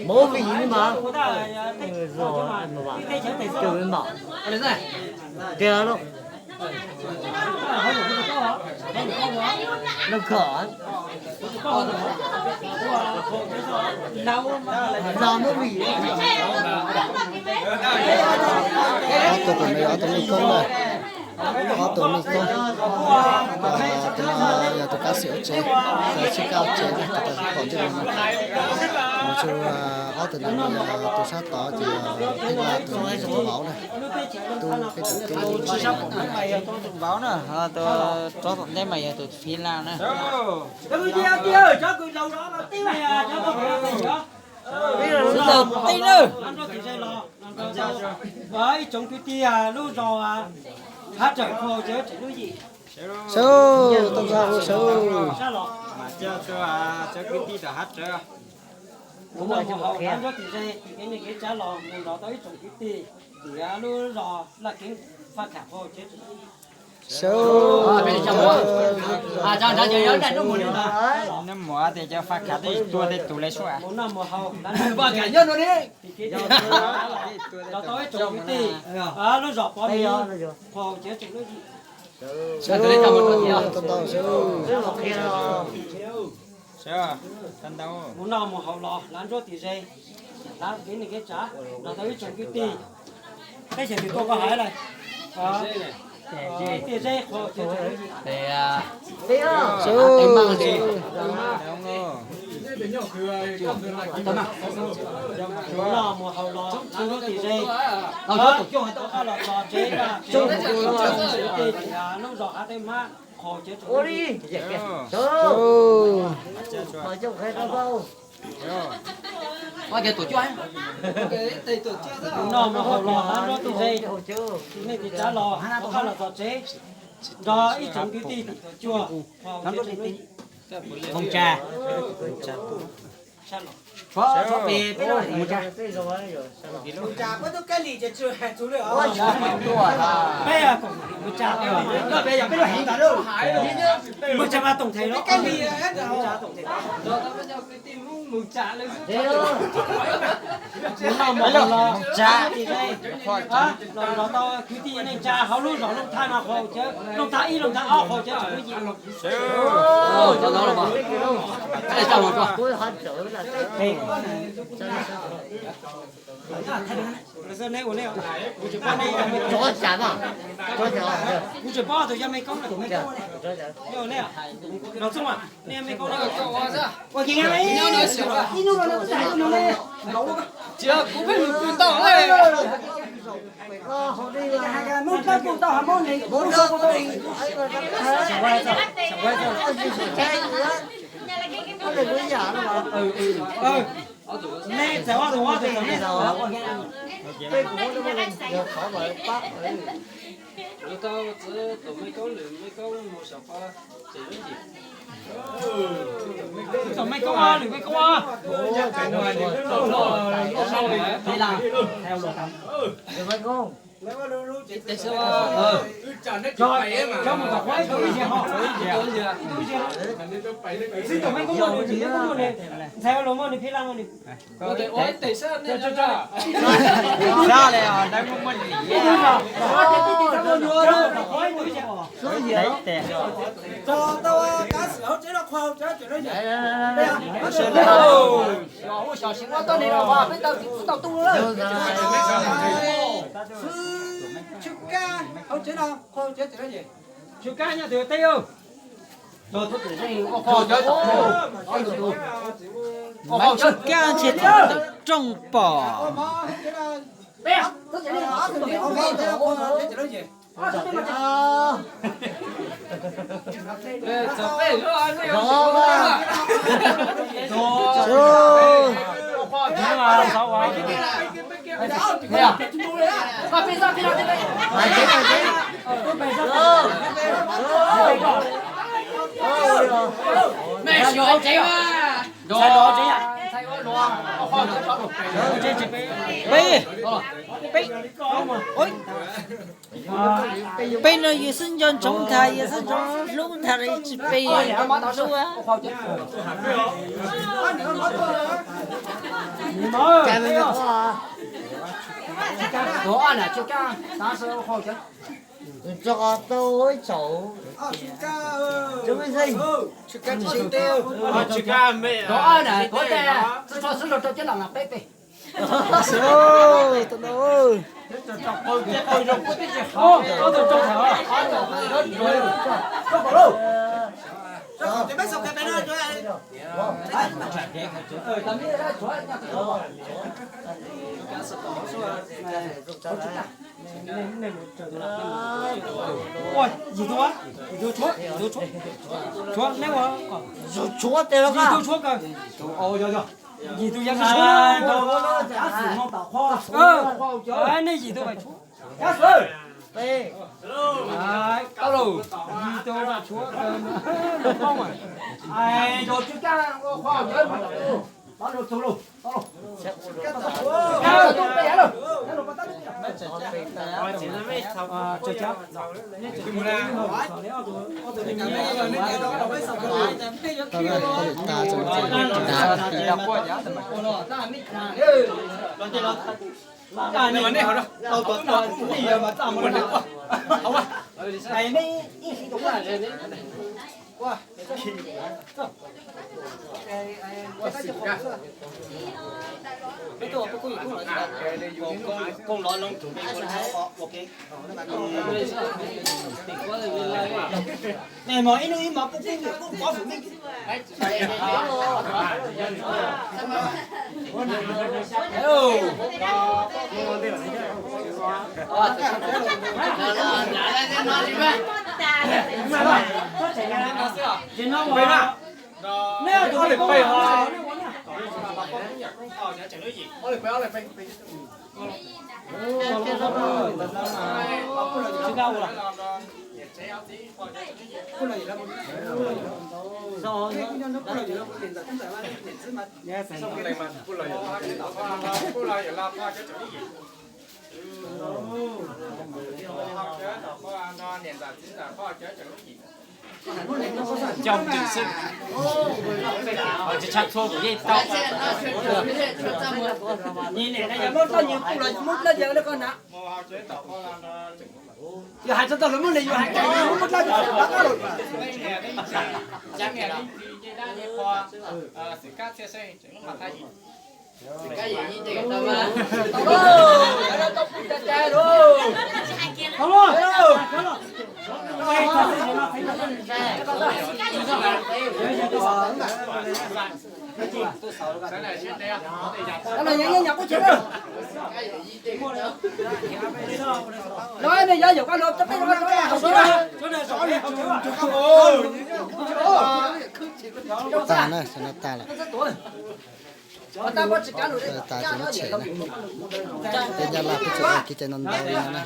Movie ni mas. Tiag los. Lub khom. Zos movie. Ob tug tus me, ob tug mej koob na. Ob tug mej koob. Tus no yog tus kab xim ua tsev, tus tsis kab ua tsev na, tus tau pom ntsej muag no. Mus tsuas ob tug no yog tus sab tod ces yog Phij Laj, tus no yog tus vauv na. Tub peb tus tub. Vauv na, rov tom ntej mas yog tus Phij Laj na. Xib laus tij na. Ib tsoom kwv tij lub zos Hav Rawm Qhua Hau Cawv Tseem Lub Yim. Sawv, tau zog hu sawv. Mas coj tus, cov kwv tij tom Hav Rawm. Hnub no mus haus hnav nruab tim ze, tim kev neej kev tsav los mus nrog tau ib tsoom kwv tij tim lub zos Laj Keeb Faj Kham Qhua Hau Cawv Tseem Lub Yim. Sawv. Neb mus tias cov faj khav tej tuag tej tus lawm sua. Mus noj mus haus, faj khav nyob no ne. Tim kev neej kev tsav los nrog tau ib tsoom kwv tij lub zos Pov Miv Qhua Hau Cawv Tseem Lub Yim. Sawv, tau ntau sawv. Mus noj mus haus los hnav nruab tim ze, hnav kev neej kev tsav nrog tau ib tsoom kwv tij. Peb xyov tus tuaj koj hais lawm. Tiaj Zeb Qhua Hau Cawv Tseem Lub Yim. Mus noj mus haus los hnav nruab tim ze, rov qab los txog tsev, tsev kwv tij lub zos Hav Teb Hmab Qhua Hau Cawv Tseem Lub Yim. Mus noj mus haus los hnav nruab tim ze, tim neej tim tsav los rov qab los txog tsev, nrog ib tsoom kwv tij tim Tuam Cuag Qhua Hau Cawv Tseem Lub Yim. Peb, peb lub heev ntag. Mus tsa mas toom them los. Mus tsa, los nrog tau kwv tij neej tsa hauv lub zos Looj Thab no, Qhua Hau Cawv, Looj Thab ib, Looj Thab ob, Qhua Hau Cawv Tseem Lub Yim. Kuv tsis paub tus yog me koob, los txooj, nej me koob, ua ke ib hnub no, ib hnub no, kuv pheej mus pw tau. Nej txawm ob tug, ob tug txawm nej txawm. Txawm me koob, lwm me koob. Cov mus tom qhov ib tug ib tug ho. Xib tau me koob muaj nws, tsis me koob muaj nws. Ntxhais ua luag muaj nws, Phij Laj muaj nws. Ua teb ua teb sab ne. Sab le, lawv muaj muaj li. Tau kab xwm hauv tsev no, qhua hauv tsev no. Ua xyov sim muab tau li no, peb tau tu lawm. Tsw kab hauv tsev no, qhua hauv tsev no. Tsw kab nyob twg teb. Tsw kab ntshe tawm rooj pom. Mej xyuas hauv tsev mas. Peb, peb, peb no yus xwb nco ntsoov ntag, yus xwb ntsoov hlub ntag los tsis pe hlub. Yim tug, yim tug tshuab, yim tug tshuab, tshuab neb ua, yim tug tshuab kawg, yim tug yog tshuab, nej yim tug tshuab. Tau lauj, yim tug tshuab kawg, poob mas. Coj mus xwb, tsis tshaj txhua kuv yeej tau. Yog hais txog tau lawv muaj li yus hais tias yus muaj dab tsi rov qab los. Tas na, xyov no tas lawm. Tas tsis muab tshem na. Peb Nyab Laj peb tseem ua kev cai no ntau li no na.